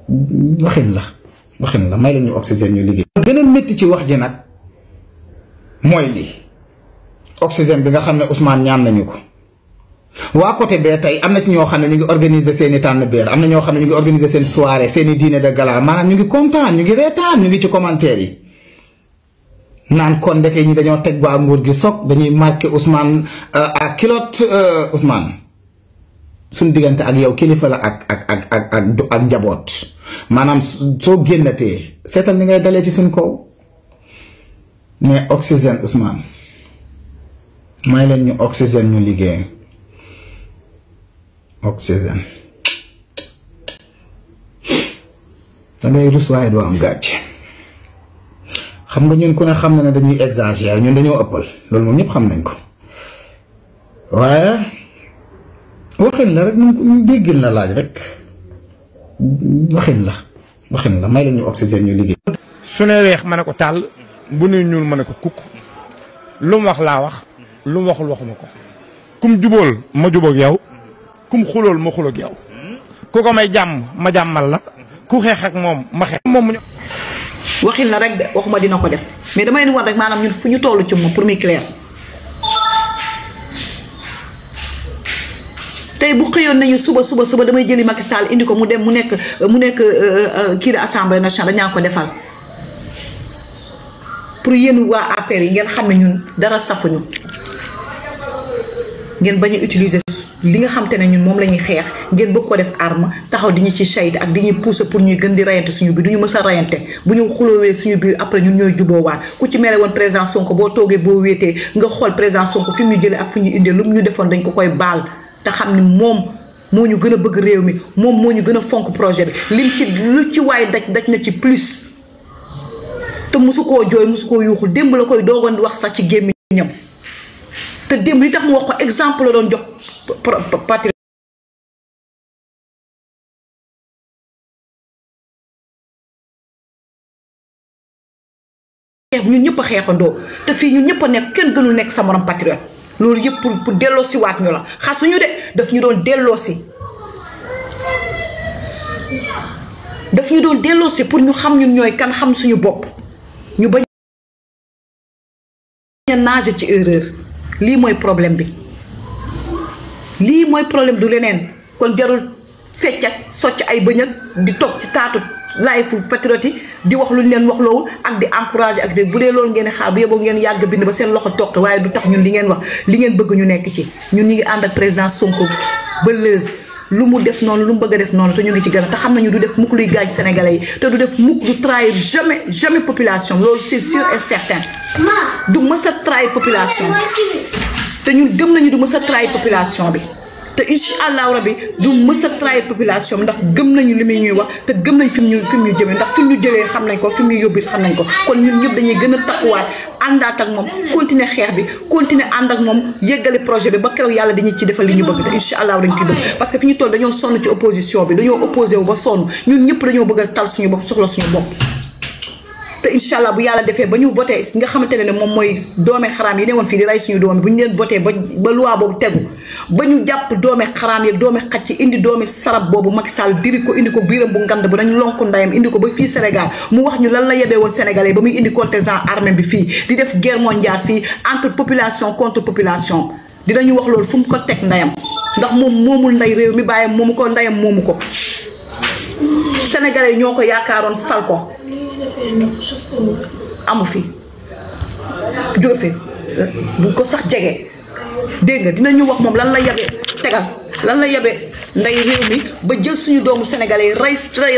waxin la may la ñu oxygène ñu liggéey. gën a métti ci wax ji nag mooy lii oxygène bi nga xam ne Ousmane ñaan nañu ko waa côté bee tey am na ci ñoo xam ne ñu ngi organiser seen i tànn beer am na ñoo xam ne ñu ngi organiser seen soirée seen i dîner de gala maanaam ñu ngi kontaan ñu ngi reetaan ñu ngi ci commentaire yi naan kon ndeke ñi dañoo teg waa nguur gi soog dañuy marqué Ousmane à culotte Ousmane suñ diggante ak yow kilifa la ak njaboot maanaam soo génnatee seetal ni ngay dalee ci suñ kaw mais oxygène Ousmane may leen ñu oxygène ñu liggéey oxygène dangay rus waaye doo am gàcce xam nga ñun ku ne xam na ne dañuy exagérer ñun dañoo ëppal loolu moom ñëpp xam nañ ko waaye waxin la rek ñu déggil na laaj rek waxin la may la ñu oxygène ñu liggéey. su ne weex ma ne ko tàll bu ne ñuul ma ne ko kukk lu mu wax laa wax lu mu waxul waxuma ko kum jubóol ma jubóog yow kum xulool ma xuloog yow ku ko may jàmm ma jàmmal la ku xeex ak moom ma xeex moom mu waxin la rek de waxuma dina ko def mais dama leen war rek maanaam ñun fu ñu toll ci moom pour muy clair tey bu xëyoon nañu suba damay jëli Macky Sall indi ko mu dem mu nekk kii de assemblée nationale dañaa ko defal pour yéen waa APR yi ngeen xam ne ñun dara safuñu ngeen bañ a utiliser li nga xam te ne ñun moom la ñuy xeex ngeen bëgg ko def arme taxaw di ñu ci shade ak di ñuy pousser pour ñuy gën di rayante suñu biir du ñu mës a rayante bu ñu xuloowee suñu biir après ñun ñooy juboowaat ku ci mere woon président Sonko boo toogee boo wéetee nga xool président Sonko fi mu ñu jëlee ak fi ñu indee lu mu ñu defoon dañ ko koy baal te xam ni moom moo ñu gën a bëgg réew mi moom moo ñu gën a fonk projet bi lim ci lu ci waay daj na ci plus te mosu koo jooy mosu koo yuuxul démb la koy doogoon wax sax ci gémmiñam te démb li tax mu wax ko exemple la doon jox patriote ñun ñëpp a xeexandoo te fii ñun ñëpp a nekk kenn gënul nekk sa morom patriote loolu yëpp pour delloo si waat ñu la xasuñu de daf ñu doon delloo si pour ñu xam ñun ñooy kan xam suñu bopp ñu bañ a nager ci erreur lii mooy problème bi lii mooy problème du leneen kon jarul fecc ak socc ay bëñ ak di toog ci taatu laay fu patriote yi di wax lu ñu leen wax loowul ak di encourager ak bu dee loolu ngeen xaar bu yeboo ngeen yàgg bind ba seen loxo toq waaye du tax ñun li ngeen wax li ngeen bëgg ñu nekk ci ñun ñu ngi ànd ak président Sonko ba leuse lu mu def noonu lu mu bëgg a def noonu te ñu ngi ci gën a te xam nañu du def mukk luy gaañ sénégalais yi te du def mukk du trahir jamais population loolu c'est sûr et certain du mës a trahir population te ñun gëm nañu du mës a trahir population bi te incha allahu rabi du mës a trahir population bi ndax gëm nañu li muy ñuy wax te gëm nañ fi mu ñu jëmee ndax fi mu ñu jëlee xam nañ ko fi mu ñu yóbbu xam nañ ko kon ñun ñëpp dañuy gën a takkuwaat àndaat ak moom continuer xeex bi continuer ànd ak moom yeggale projet bi ba keroog yàlla dañuy ci defal li ñu bëgg te incha allah dañ koy bëgg parce que fi ñu toll dañoo sonn ci opposition bi dañoo opposé wu ba sonn ñun ñëpp dañoo bëgg a tal suñu bopp soxla suñu bopp te incha allah bu yàlla defee ba ñu voté nga xamante ne moom mooy doome xaraam yi ne woon fii di rey suñu doom bu ñu leen voté ba loi boobu tegu ba ñu jàpp doome xaraam yeeg doome xacc ci indi doomi sarab boobu Macky Sall diri ko indi ko biiram bu ngand bu dañu lonku ndayam indi ko ba fii Sénégal mu wax ñu lan la yebee woon sénégalais ba muy indi contingent armé bi fii di def guerre mondiale fii entre population contre population dinañu wax loolu fu mu ko teg ndayam ndax moom moomul nday réew mi bàyyam moomu ko ndayam moomu ko sénégalais yi ñoo ko yaakaaroon fal ko amu fi jóge fi bu ko sax jege dégg nga dinañu wax moom lan la yabe tegal lan la yabe nday réew mi ba jël suñu doomu sénégalais yi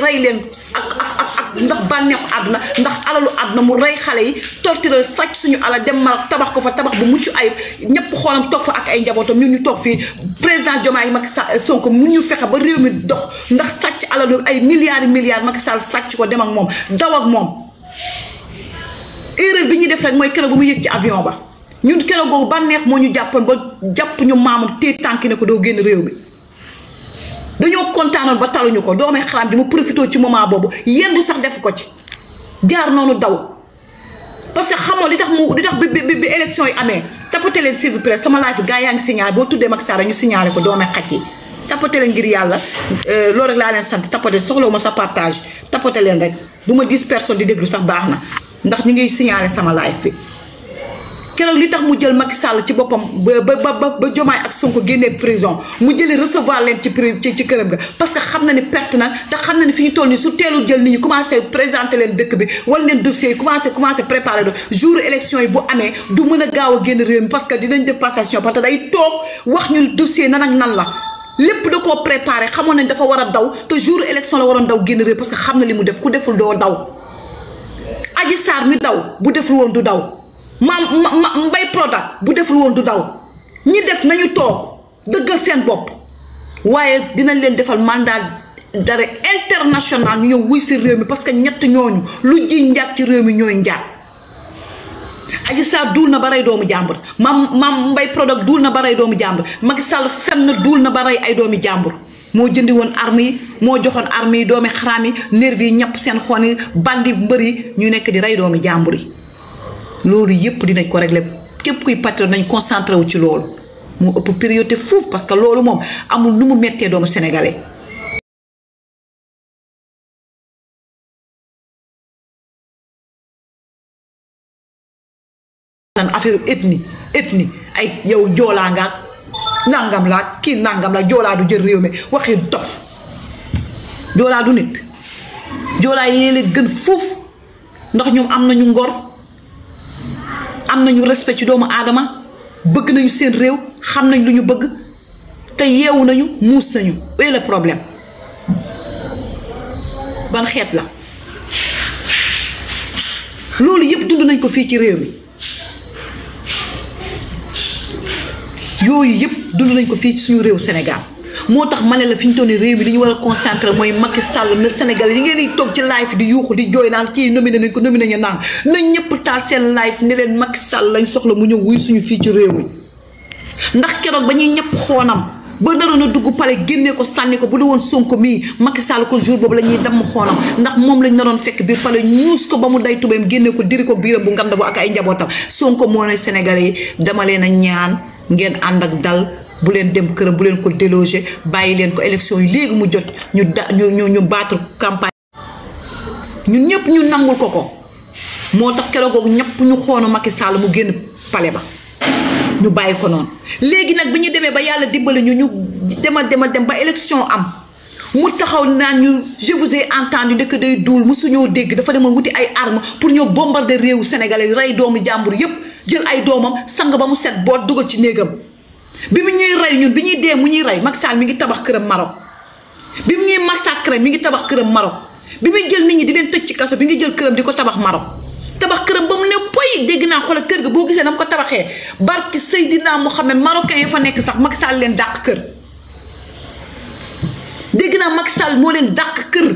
rey leen ak ndax bànneexu àdduna ndax alalu àdduna mu rey xale yi torturer sàcc suñu alal dem Maroc tabax ko fa tabax bu mucc ayib ñëpp xoolam toog fa ak ay njabootam ñun ñu toog fii président Diomaye Macky Sall Sonko mu ñu fexe ba réew mi dox ndax sàcc alalu ay milliards Macky Sall sàcc ko dem ak moom daw ak moom erreur bi ñuy def rek mooy keroog bu mu yëg ci avion ba ñun keroog googu bànneex moo ñu jàppoon ba jàpp ñu maamam téye tànki ne ko doo génn réew mi dañoo kontaanoon ba taluñu ko doomee xaram bi mu profité ci moment boobu yendu sax def ko ci jaar noonu daw parce que xamoo li tax bi élection yi amee tapoté leen s'il vous plaît sama live gars yaa ngi signalé boo tuddee Macky Sall ñu signalé ko doomee xaj yi tapoté leen ngir yàlla loolu rek laa leen sant tapoté soxlawuma sa partage tapoté leen rek bu ma 10 personnes di déglu sax baax na ndax ñu ngi signalé sama live bi keroog li tax mu jël Macky Sall ci boppam ba Diomaye ak Sonko génnee prison mu jëlee recevoir leen ci këram ga parce que xam na ni perte na te xam na ni fi ñu toll nii su teelu jël nit ñi commencé présenter leen dëkk bi wala leen dossiers yi commencé préparer do jour élection yi bu amee du mën a gaaw a génn réew mi parce que dinañ def passation parce que day toog wax ñu dossier nan ak nan la lépp da koo préparé xamoon nañ dafa war a daw te jour élection la waroon daw génn réew parce que xam na li mu def ku deful doo daw Adji Sarr mi daw bu deful woon du daw Mbaye Prodac bu deful woon du daw ñi def nañu toog dëggal seen bopp waaye dinañ leen defal mandat d'arrêt international ñu ñëw wuy si réew mi parce que ñett ñooñu lu ji njaag ci réew mi ñooy njaag Adji Sarr duul na ba rey doomu jàmbur maam Mbaye Prodac duul na ba rey doomu jàmbur Macky Sall fenn duul na ba rey ay doomi jàmbur moo jëndi woon arme yi moo joxoon arme yi doomi xaraam yi nervi yi ñàpp seen xon yi bandi mbër yi ñu nekk di rey doomi jàmbur yi loolu yëpp dinañ ko régler képp kuy patriote nañ concentré wu ci loolu moo ëpp priorité foofu parce que loolu moom amul nu mu mettee doomu sénégalais nan affaire ethnie ay yow joolaa nga nangam laa kii nangam la joolaa du jël réew mi waxi dof joolaa du nit joolaa yee leen gën foofu ndax ñoom am nañu ngor am nañu respect ci doomu aadama bëgg nañu seen réew xam nañ lu ñu bëgg te yeewu nañu muus nañu wéy le problème ban xeet la loolu yëpp dund nañ ko fii ci réew mi yooyu yëpp dund nañ ko fii ci suñu réew Sénégal moo tax ma ne la fi ñu toll nii réew mi li ñu war a concentré mooy Macky Sall na Sénégal yi ngeen di toog ci live di yuuxu di jooy naan kii nominé nañ ko nominé ñu naan nañ ñëpp taal seen live ne leen Macky Sall lañ soxla mu ñëw wuy suñu fii ci réew mi ndax keroog ba ñuy ñëpp xoonam ba naroon a dugg pale génnee ko sànni ko bu du woon Sonko mii Macky Sall ko jour boobu la ñuy damm xoonam ndax moom lañ naroon fekk biir pale ñuus ko ba mu day tubéem génnee ko diri ko biiram bu nganda bu ak ay njabootam Sonko moo ne Sénégalais yi dama leen a ñaan ngeen ànd ak dal bu leen dem këram bu leen ko déloger bàyyi leen ko élection yi léegi mu jot ñu battre campagne ñun ñëpp ñu nangul ko moo tax keroog ñëpp ñu xoonu Macky Sall mu génn pale ba ñu bàyyi ko noonu léegi nag bi ñu demee ba yàlla dimbali ñu dem ba élection am mu taxaw naan ñu je vous ai entendu dëkk day duul mosuñoo dégg dafa demoon wuti ay armes pour ñoo bombarder réewu sénégalais rey doomu jàmbur yëpp jël ay doomam sang ba mu set boot dugal ci néegam bi mu ñuy rey ñun bi ñuy dee mu ñuy rey Macky Sall mi ngi tabax këram Maroc bi mu ñuy massacrer mi ngi tabax këram Maroc bi muy jël nit ñi di leen tëj ci kaso bi ngi jël këram di ko tabax Maroc tabax këram ba mu ne boy dégg naa xoolal kër ga boo gisee dama ko tabaxee barki Seydina Mohamed marocain yi fa nekk sax Macky Sall leen dàq kër dégg naa Macky Sall moo leen dàq kër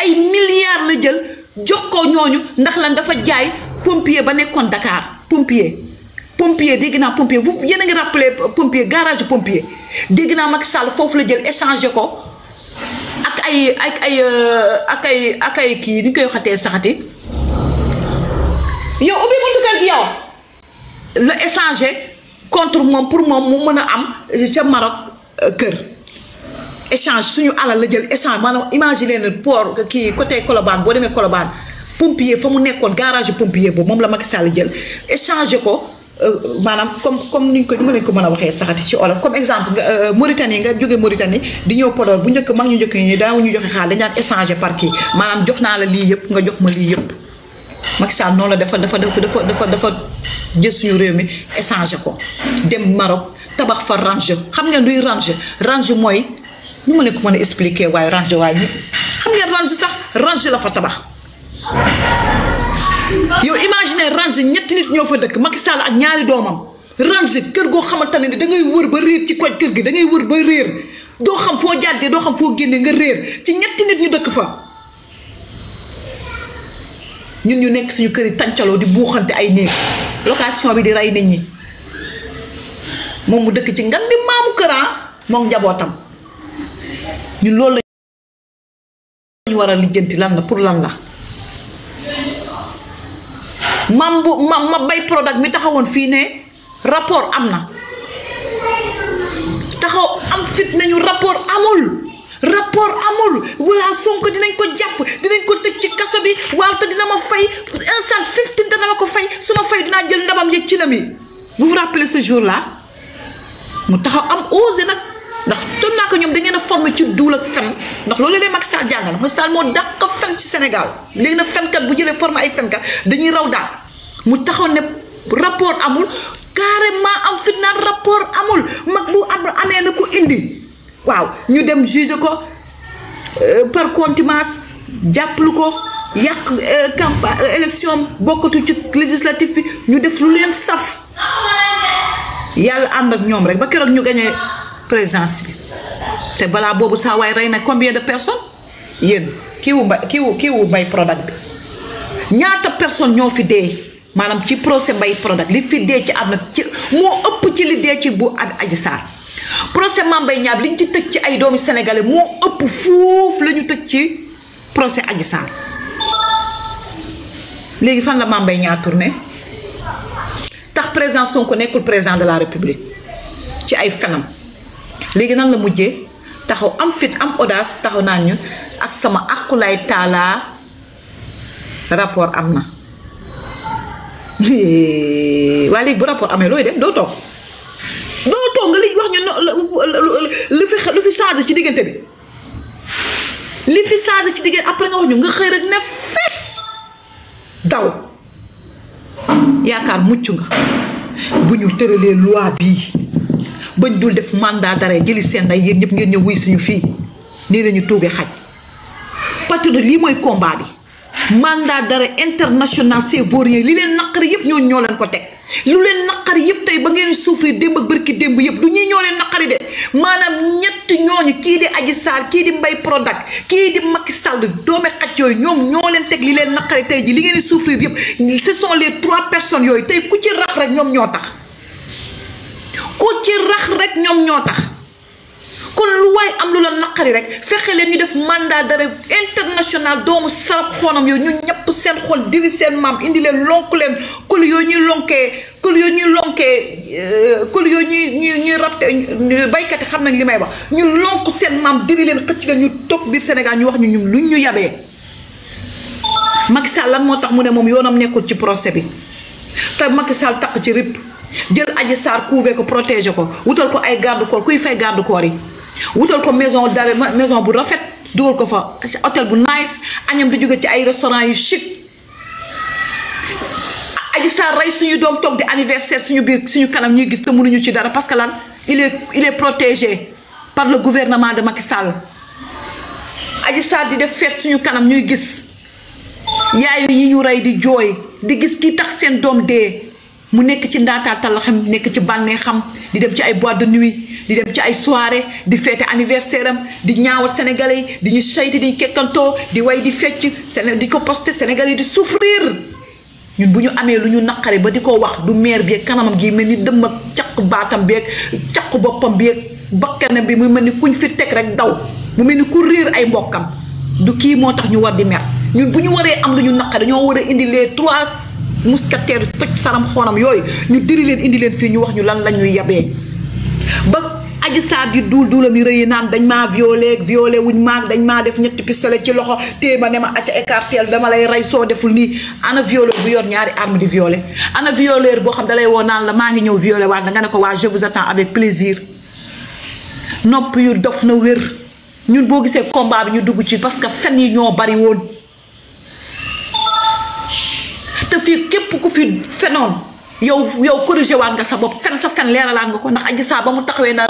ay milliards la jël jox ko ñooñu ndax lan dafa jaay pompier ba nekkoon Dakar pompier dégg naa pompier vous yéen a ngi rappelé pompier garage pompier dégg naa Macky Sall foofu la jël échangé ko ak ay kii ni ñu koy waxatee saxati yow ubbi buntu kër gi yow la échangé contre moom pour moom mu mën a am ca Maroc kër échange suñu alal la jël échange maanaam imaginer le port kii côté Colobane boo demee Colobane pompier fa mu nekkoon garage pompier boobu moom la Macky Sall jël échangé ko maanaam comme ni ma leen ko mën a waxee saxati ci olof comme exemple nga Mauritanie nga jóge Mauritanie di ñëw Podor bu njëkk mag ñu njëkk ñi daawu ñu joxe xaalis dañ daan échangé par kii maanaam jox naa la lii yëpp nga jox ma lii yëpp Macky Sall noonu la dafa jël suñu réew mi échangé ko dem Maroc tabax fa range xam ngeen luy range mooy nu ma leen ko mën a expliquer waaye range waaye xam ngeen range sax range la fa tabax yow imaginer range ñetti nit ñoo fa dëkk Macky Sall ak ñaari doomam range kër goo xamante ne da ngay wër ba réer ci koj kër gi da ngay wër ba réer doo xam foo jàddee doo xam foo génnee nga réer ci ñetti nit ñu dëkk fa ñun ñu nekk suñu kër yi tàncaloo di buuxante ay néeg location bi di rey nit ñi moom mu dëkk ci ngan di maamu këran moom njabootam ñun loolu lañu war a lijjanti lan la pour lan la ma bay Prodac mi taxawoon fii ne rapport am na taxaw am fit nañu rapport amul wala Sonko dinañ ko jàpp dinañ ko tëj ci kaso bi waaw te dina ma fay 150 dana ma ko fay su ma fay dinaa jël ndabam yeeg ci la mi vous vous rappelez ce jour là mu taxaw am osé nag ndax doon naa ko ñoom da ngeen a formé ci duul ak fen ndax loolu lay Macky Sall jàngal Macky Sall moo dàq fen ci Sénégal léegi nag fenkat bu jëlee formé ay fenkat dañuy raw dàq mu taxaw ne rapport amul carrément am fit naan rapport amul mag bu amee na ko indi waaw ñu dem juge ko par contumace jàppalu ko yàq campagne élection bokkatu ci législatif bi ñu def lu leen saf yàlla ànd ak ñoom rek ba keroog ñu gagné présidence bi te balaa boobu saa waay rey na combien de personnes yéen kiiwu Mbaye Prodac bi ñaata personnes ñoo fi dee maanaam ci procès Mbaye Prodac li fi dee ci àdduna ci moo ëpp ci li dee ci bu Adji Sarr procès Mame Mbaye Niang liñ ci tëj ci ay doomi sénégalais moo ëpp fuuf la ñu tëj ci procès Adji Sarr léegi fan la Mame Mbaye Niang tourné tax président Sonko nekkul président de la république ci ay fenam léegi nan la mujjee taxaw am fit am audace taxaw naan ñu ak sama aqulay taala rapport am na waa léegi bu rapport amee looy def doo toog nga li wax ñu lu fi changé ci diggante bi li fi changé ci diggante après nga wax ñu nga xëy rek ne fees daw yaakaar mucc nga bu ñu tëralee loi bii bañ dul def mandat d'arrêt jëli seen nday yéen ñëpp ngeen ñëw wuy suñu fii nii lañu tuuge xaj patriote lii mooy combat bi mandat d'arrêt international c'est vaurien li leen naqari yëpp ñoo leen ko teg lu leen naqari yëpp tey ba ngeen souffrir démb ak bërki démb yëpp du ñuy ñoo leen naqari de maanaam ñett ñooñu kii di Adji Sarr kii di Mbaye Prodac kii di Macky Sall doome xaj yooyu ñoom ñoo leen teg li leen naqari tey ji li ngeen di souffrir yëpp ce sont les 3 personnes yooyu tey ku ci rax rek ñoom ñoo tax ku ci rax rek ñoom ñoo tax kon lu waay am lu la naqari rek fexe leen ñu def mandat d'arrêt international doomu sarab xoonam yooyu ñu ñëpp seen xol diri seen maam indi leen lonk leen kul yooyu ñuy ñuy ratte baykat yi xam nañ li may wax ñu lonk seen maam diri leen xëcc leen ñu toog biir Sénégal ñu wax ñu ñun luñ ñu yabee Macky Sall lan moo tax mu ne moom yoonam nekkul ci procès bi te Macky Sall takk ci rip jël Adji Sarr couver ko protéger ko wutal ko ay garde corps kuy fay garde corps yi wutal ko maison d'arrêt maison bu rafet dugal ko fa hôtel bu nice añam di jóge ci ay restaurant yu chic Adji Sarr rey suñu doom toog di anniversaire suñu biir suñu kanam ñuy gis te mënuñu ci dara parce que lan il est protégé par le gouvernement de Macky Sall Adji Sarr di def fête suñu kanam ñuy gis yaayu yi ñu rey di jooy di gis ki tax seen doom dee mu nekk ci ndaataatal la xam nekk ci bànnee xam di dem ci ay boîte de nuit di dem ci ay soirée di fête anniversaire am di ñaawal sénégalais yi di ñu sayti di ñu kekkantoo di way di fecc di ko posté sénégalais yi di souffrir ñun bu ñu amee lu ñu naqari ba di ko wax du maire bi kanamam gi mel ni dëmm ak caq baatam bi ak caq boppam bi ak bakkanam bi mu mel ni kuñ fi teg rek daw mu mel ni ku réer ay mbokkam du kii moo tax ñu war di mer ñun bu ñu waree am lu ñu naqari ñoo war a indi les 3 mousquetaires toj saram xoonam yooyu ñu diri leen indi leen fii ñu wax ñu lan la ñuy yabee ba Adji Sarr di duulam yi rëy naan dañ maa violé wuñ maag dañ maa def ñetti pistolet ci loxo téye ma ne ma acca écartel dama lay rey soo deful nii ana violeur bu yor ñaari arme di violé ana violeur boo xam dalay woo naan la maa ngi ñëw violé waat nga ne ko waa je vous attends avec plaisir nopp yu dof na wér ñun boo gisee combat bi ñu dugg ci parce que fen yi ñoo bari woon te fii képp ku fi fenoon yow corrigé waat nga sa bopp fen sa fen leeralaat nga ko ndax Adji Sarr ba mu taxawee na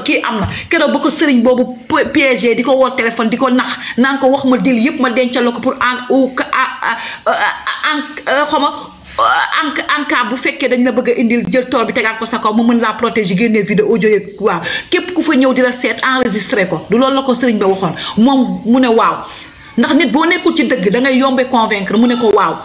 kii am na keroog ba ko sëriñ boobu piégé di ko woo téléphone di ko nax naan ko wax ma dil yëpp ma dencal la ko pour en cas bu fekkee dañ la bëgg a indil jël tool bi tegaat ko sa kaw mu mën laa protéger génnee vidéo audio yeeg waaw képp ku fa ñëw di la seet enregistré ko du loolu la ko sëriñ ba waxoon moom mu ne waaw ndax nit boo nekkul ci dëgg da ngay yombe convaincre mu ne ko waaw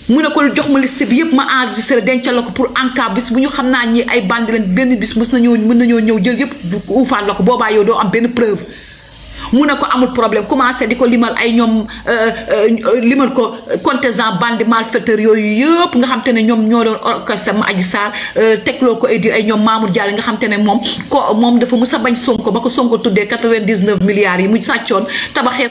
mu ne ko jox ma liste bi yëpp ma enregistré dencal la ko pour en cas bis bu ñu xam naa ñi ay bandi leen benn bis mën nañoo ñëw jël yëpp uufaat la ko boobaa yow doo am benn preuve mu ne ko amul problème commencé di ko limal ay ñoom limal ko contingent bandi malfaiteur yooyu yëpp nga xam te ne ñoom ñoo doon orchestre ma Adji Sarr tegloo ko ay ñoom Mamour Diallo nga xam te ne moom dafa mus a bañ Sonko ba ko Sonko tuddee 99 milliards yi mu sàccoon tabaxee